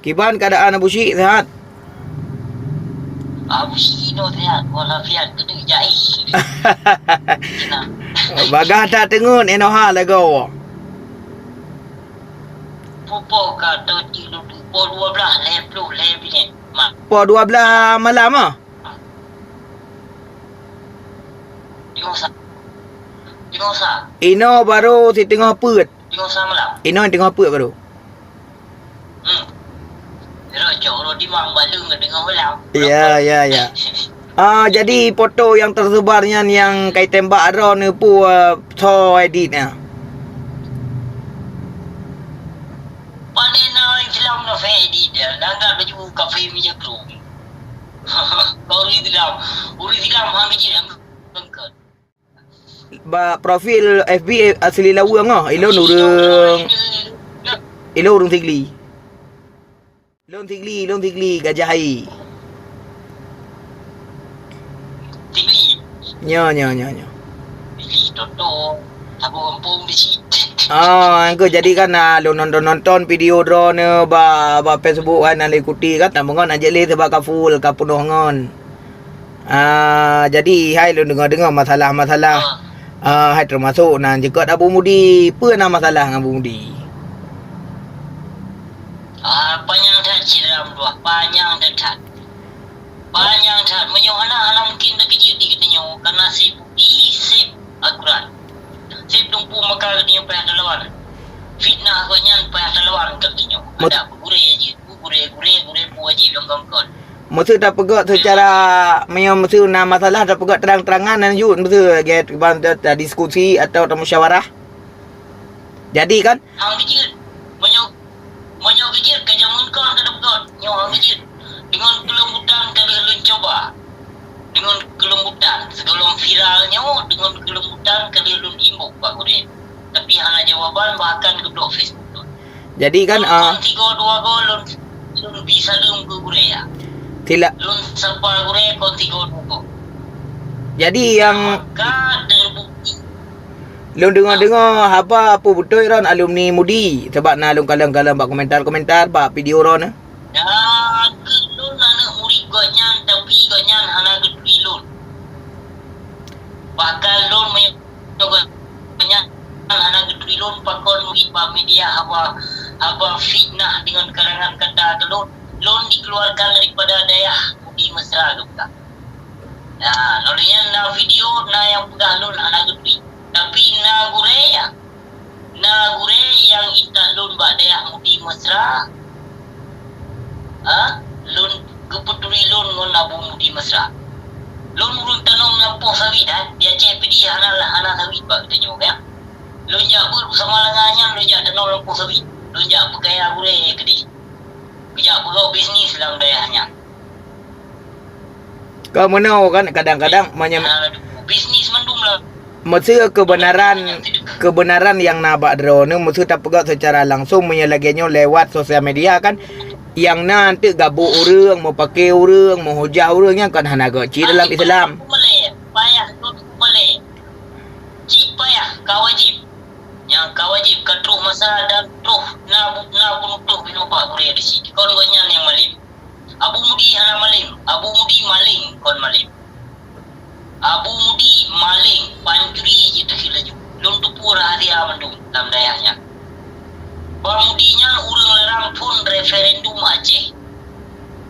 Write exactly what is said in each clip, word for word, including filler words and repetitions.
Kiban keuadaan Abu Syik, sehat? Abu Syik inoe sehat, walafiat, keuneuk jai. Bagah that teungeut inoe ha lagoe. Pupo ka teuti dudu po dua belas lhèe ploh lhèe minèt. Mak. Po dua belas malam ah? Teungoh sa. Teungoh sa. Inoe baru siteungoh peuet. Teungoh sa malam. Inoe teungoh peuet baru. Hmm. Inoe cok uroe timang baleueng ka teungoh malam. Ya, ya, ya. Ah, jadi foto yang tersebar nyan yang kai tembak droe nyoe peue, eh, soe edit nyan? Pane na Islam na fake edit dia. Nangga baju kafe minyak keruh. Ureueng Islam. Ureueng Islam hang kecil yang kengkot. Bak profil F B asli Laweueng ah, ilôn ureueng, ilôn ureueng Sigli. Lôn Sigli, lôn Sigli, Gajah Hai. Sigli. Nyo, nyo, nyo, nyo. Sigli, Toto. Saboh gampông di situ. Ah, engko jadi kan, ah, lôn nonton-nonton video droeneuh ba, ba Facebook kan, lôn ikuti kan, tameungon aja lé sebab ka full, ka peunoh ngon. Ah, jadi hai lôn deungoe-deungoe masalah-masalah. Ah. Ah, hai teumasok nan jikot Abu Mudi. Peue na masalah ngon Abu Mudi? Ah, panyang that cit dalam dua, panyang that that. Panyang that. Meunyoe hana, hana mungkin teukeujeuet di geutanyoe, karena si Budi seb akurat. Seb lumpu maka geutanyoe payah talawan. Fitnah gobnyan payah talawan geutanyoe. Mut- Ada gurée jih. Gurée, gurée, gurée pun wajib lom kongkon. Meuseu tapeugah seucara, meunyoe meuseu na masalah tapeugah terang-terangan dan jeuet meuseu lagèe ban ta, ta diskusi atau ta musyawarah. Jadi kan? Hang geujeuet. Meunyoe, meunyoe geujeuet ka jameun kon ka tapeugah. Nyoe hang geujeuet. Deungon keulembutan ka lheueh lôn cuba. Deungon keulembutan, sigohlom viral nyoe deungon keulembutan ka lheueh lôn imbok bak gurée. Tapi hana jawaban, bahkan geublok Facebook lôn. Jadi kan, lôn, ah, kon sigoe dua goe lôn, lôn bi saleuem keu gurée ya. Sila- Lôn sapa gurée kon sigoe dua goe. Jadi yang maka teubukti. Lôn deungoe-deungoe haba peue beutôi droen alumni Mudi, sabab na lôn kalon-kalon bak komentar-komentar bak video droen. Ya, keu lôn aneuk murit gobnyan, tapi gobnyan hana geuturi lôn. Bahkan lôn meunyoe gobnyan hana geuturi lôn, pakon murit bak media haba, haba fitnah deungon karangan kata keu lôn, lôn dikeluarkan daripada dayah Mudi Mesra geupeugah. Ya, lôn nyan na video, na nyang peugah lôn hana geuturi. Tapi na gurée ya. Na gurée nyang intat lôn bak dayah Mudi Mesra, ha, lôn geupeuturi lôn ngon Abu Mudi Mesra. Lôn ureueng tanom lampôh sawit, ha, di Aceh Pidie hana, hana sawit bak geutanyoe, ya. Lôn jak beuet sama langa nyan, lôn jak tanom lampôh sawit. Lôn jak peukaya gurée keudeh. Kujak peugot bisnis lam dayah nyan. Ka meunoe kan, kadang-kadang meunyo, ah, bisnis mandum lah. Meuseu keubeunaran, keubeunaran nyang na bak droeneuh, meuseu tapeugah seucara langsong, meunyo lagée nyoe lewat sosial media kan, nyang na eunteuk gabuk ureueng, meupake ureueng, meuhujah ureueng, nyan kan hana gét cit dalam Islam. Payah, payah, payah. Cit payah, ka wajéb. Nyang ka wajéb ka troh masa dan troh na bu-, na peunutôh binoe bak gurée di sit. Kon gobnyan nyang malém. Abu Mudi hana malém. Abu Mudi maléng, kon malém. Abu Mudi maléng, pancuri jih teukheueh laju. Lôn teupeue rahsia mandum lam dayah nyan. Bang Mudi nyan ureueng larang phon referendum Aceh.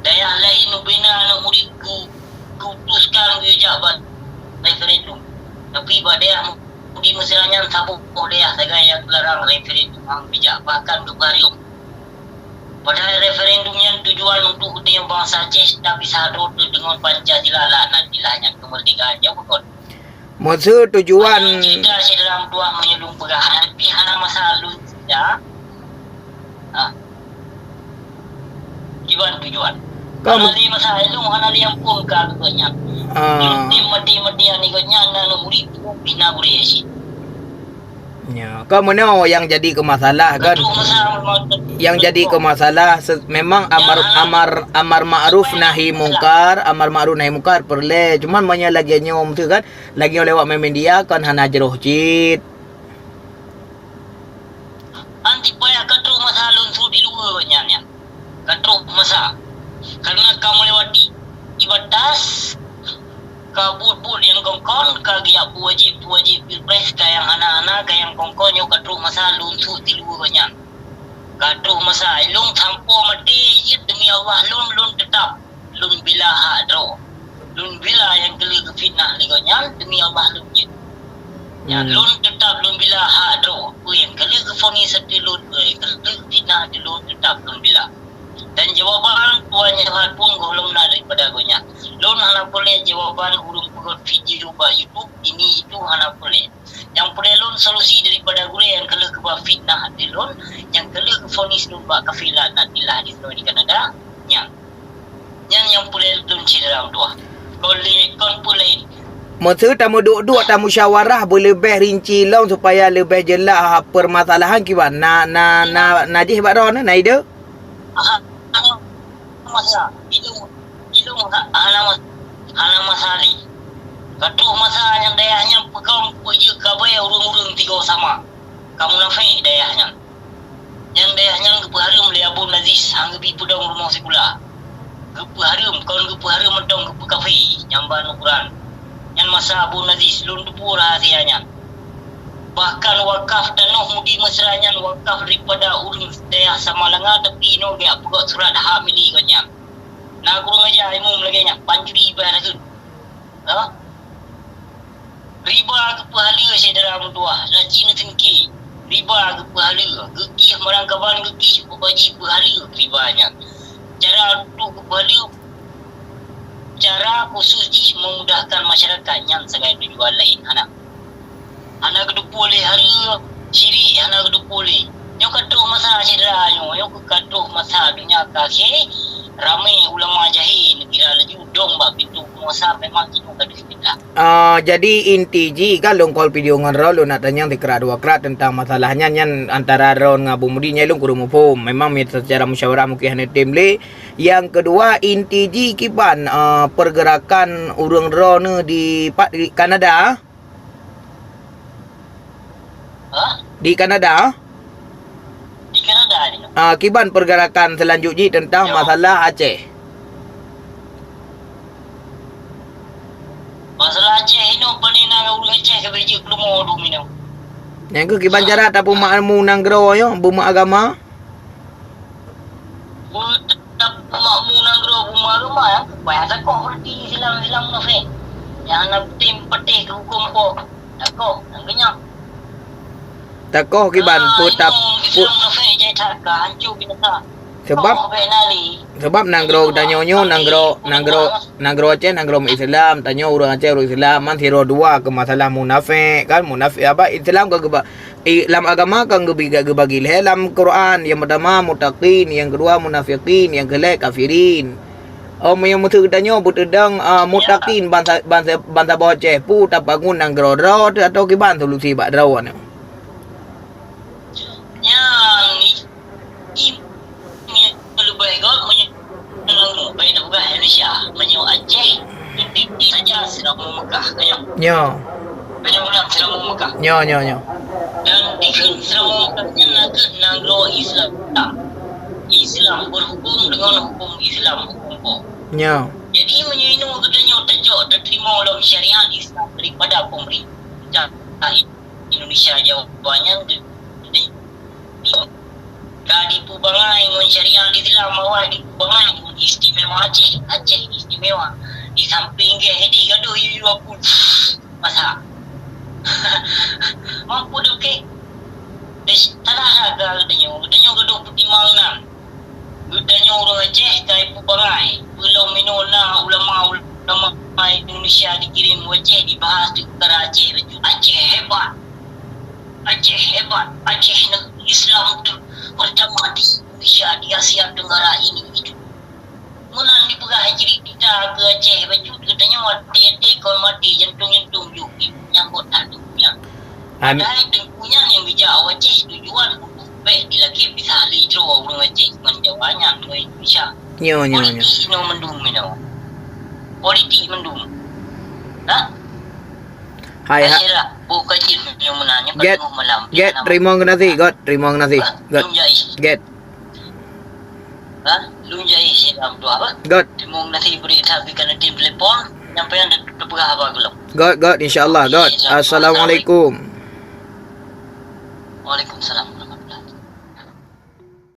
Dayah laén ubena aneuk murit ku, kuutuskan geujak bak referendum. Tapi bak dayah Mudi Mesra nyan saboh dayah sagai nyang larang referendum hana geujak, bahkan geupeurayom. Padahai referendum nyan tujuan untuk geutanyoe bansa Aceh tabisa droe teuh deungon Pancasila, laknatillah, nyan keumeurdekaan nyoe bukon. Meuseu tujuan. Cerita syedara meutuah meunyoe lôn peugah, tapi hana masa lôn cerita. Ha. Kiban tujuan. Ka hana lé masa lôn hana lé ampôn ka geuh nyan. Ah. Lôn tem mati-mati aneuk geuh nyan na lôn urip bina gurée cit. Ya, ka meunoe nyang jadi keu masalah kan. Betul, masa, masa, yang jadi betul. Keu masalah se-, memang amar, ya, amar, amar ma'ruf nahi mungkar, amar ma'ruf nahi mungkar peureulée. Cuman meunyoe lagée nyoe tu kan, lagée lewat media kan hana jroh cit. Anti payah ka troh masa lôn su di luwa nyan, nyan. Ka troh masa. Karena ka melewati batas, ka buet-buet nyang kon-kon, ka geujak peuwajéb-peuwajéb pilpres, ka nyang hana-hana, ka nyang kon-kon, nyoe ka troh masa lôn suk tilu gobnyan. Ka troh masa, lôn sampoe maté jeuet demi Allah lôn, lôn teutap lôn bila hak droe. Lôn bila nyang keuneuk geufitnah lé gobnyan demi Allah lôn jeuet. Nyan, hmm, lôn teutap lôn bila hak droe. Peue nyang keuneuk geufonis ateueh lôn, peue nyang keuneuk geufitnah ateueh lôn, teutap lôn bila. Dan jawaban Tuan Nyan Fahad pun gohlom na daripada gobnyan. Lôn hana peureulée jawaban ureuëng peugöt video bak YouTube, ini itu hana peureulée. Nyang peureulée lôn solusi daripada gurée nyang keuneuk geuba fitnah ateueh lôn, nyang keuneuk geufonis lôn bak kafé laknatillah di sinoe di Kanada, nyan. Nyan nyang peureulée lôn syedara meutuwah. Kon lé-, kon peue laén. Meuseu tameuduek-duek tamusyawarah beuleubeh rinci lom supaya leubeh jeulaih permasalahan kiban. Na, na, na, na jih bak droeneuh, na ide? Aha, aha. Masa, ilung, ilung ha-, hana mas-, hana masa lé. Ka troh masa nyang dayah nyan peugöt peujeuet kabai ureuëng-ureuëng tigo sama. Ka munafék dayah nyan. Nyang dayah nyan geupeuhareuem lé Abu Aziz, han geubi peudong rumoh sikula. Geupeuhareuem, kon geupeuhareuem mantong geupeukafé, nyang ban ukuran. Nyan masa Abu Aziz, lôn teupeue rahsia nyan. Bahkan wakaf tanoh Mudi Mesra nyan wakaf daripada ureuëng dayah Samalanga, tapi inoe geujak peugöt surat hak milék gobnyan. Na kurang aja imum lagée nyan, pancuri ibarat takheun. Ha? Riba geupeuhaleue syedara meutuwah, na cit neuseuki. Riba geupeuhaleue, geukih meurangkaban geukih, pokok jih peuhaleue riba nyan. Cara untuk geupeuhaleue, cara khusus jih memudahkan masyarakat, nyan sagai tujuan laén hana. Hana geuteupeue lé hareuem, syirik hana geuteupeue lé. Nyoe ka troh masa syedara nyoe, nyoe ka troh masa donya ka akhé, ramé ulama jahé neukira laju dong bak pintoe penguasa, memang jinoe ka deuh syedara. Ah, jadi inti jih kan lôn call video ngon droe, lôn nak tanyong sikrak dua krak tentang masalah nyan, nyan antara droe ngon Abu Mudi nyan lôn kureueng muphom. Memang secara musyawarah mungkin hana tem lé. Nyang keudua, inti jih kiban, ah, pergerakan ureuëng droeneuh di pat, di Kanada? Hah? Di Kanada? Di Kanada ni. Ah, kiban pergerakan selanjut jih tentang, yo, masalah Aceh. Masalah Aceh inoe pané na ureuëng Aceh ka beujeuet keulumoe dum inoe. Nyang keuh kiban, ah, cara tapeumakmu nanggroe nyoe, beumakmu agama? Beumakmu nanggroe, beumakmu agama, ya. Payah takoh berarti Islam, Islam munafék. Nyang hana tem patéh keu huköm po. Takoh, nyang keunyoe. Takoh kiban, ah, peue tap-, inoe Islam munafék jai that ka hancô binasa. Sebab, sebab nanggroe geutanyoe nyoe, nanggroe, nanggroe, nanggroe Aceh, nanggroe Islam, tanyoe ureuëng Aceh, ureuëng Islam, man sidroe dua keu masalah munafék, kan? Munafék apa? Islam ka geuba-, i-, lam agama ka geubi-, geubagi lhée lam Quran. Nyang peutama muttaqin, nyang keudua munafiqin, nyang keulhée kafirin. Oh, meunyoe meuseu geutanyoe beuteudong, ah, muttaqin bansa, bansa, bansa boh Aceh, peue tabangun nanggroe droe teuh atawa kiban solusi bak droe nyoe? Nyang i-, i-, leubeh göt meunyoe nanggroe, baik tapeugah Indonesia, meunyoe Aceh, saja Seuramoe Mekah, ka nyoe. Nyo. Ka nyoe ulang Seuramoe Mekah. Nyo, nyo, nyo. Dan dikheun Seuramoe Mekah nyan nakeuh nanggroe Islam. Islam berhukum dengan hukum Islam, hukum po. Nyo. Jadi, meunyoe inoe geutanyoe tacok, tateurimong lom syariat Islam daripada pemerintah Indonesia Jawa nyan, ka dipeubangai ngon syariat Islam, awai dipeubangai ngon istimewa Aceh, Aceh istimewa. Di samping geh, jadi gadoh yue-yue aku masa. Mampu deh, okey. Deh, salah harga geutanyoe, geutanyoe gadoh peutimang nan. Geutanyoe ureuëng Aceh ka ipeubangai. Peulom inoe na ulama-ulama Indonesia dikirim u Aceh dibahas di utara Aceh, Aceh hebat. Aceh hebat. Aceh negeri Islam tu pertama di Indonesia, di Asia Tenggara ini, itu. Meunan dipeugah cerita keu Aceh, bacut geutanyoe até-até kon maté, jantung-jantung jok nyang bot that teungku nyan. An- Padahai teungku nyan nyang geujak u Aceh tujuan untuk bèk dilakèe pisah lé droe ureueng Aceh ngon Jawa nyan ngon Indonesia. Nyo, nyo, nyo. Politik inoe mandum inoe. Politik mandum. Ha? Hai, ha. Akhirnya, boh kaji nyoe meunan, nyoe ka teungoh malam. Get, get, terima kasih, God. Terima kasih. Ha? God. Jom jai. Get. Ha? Lôn jai sidang dua apa? Got. Timong nasi beri tapi kena tim telepon, nyampaian dan terpeugah apa gelok. Got, got, insyaallah, got. Assalamualaikum. Waalaikumsalam.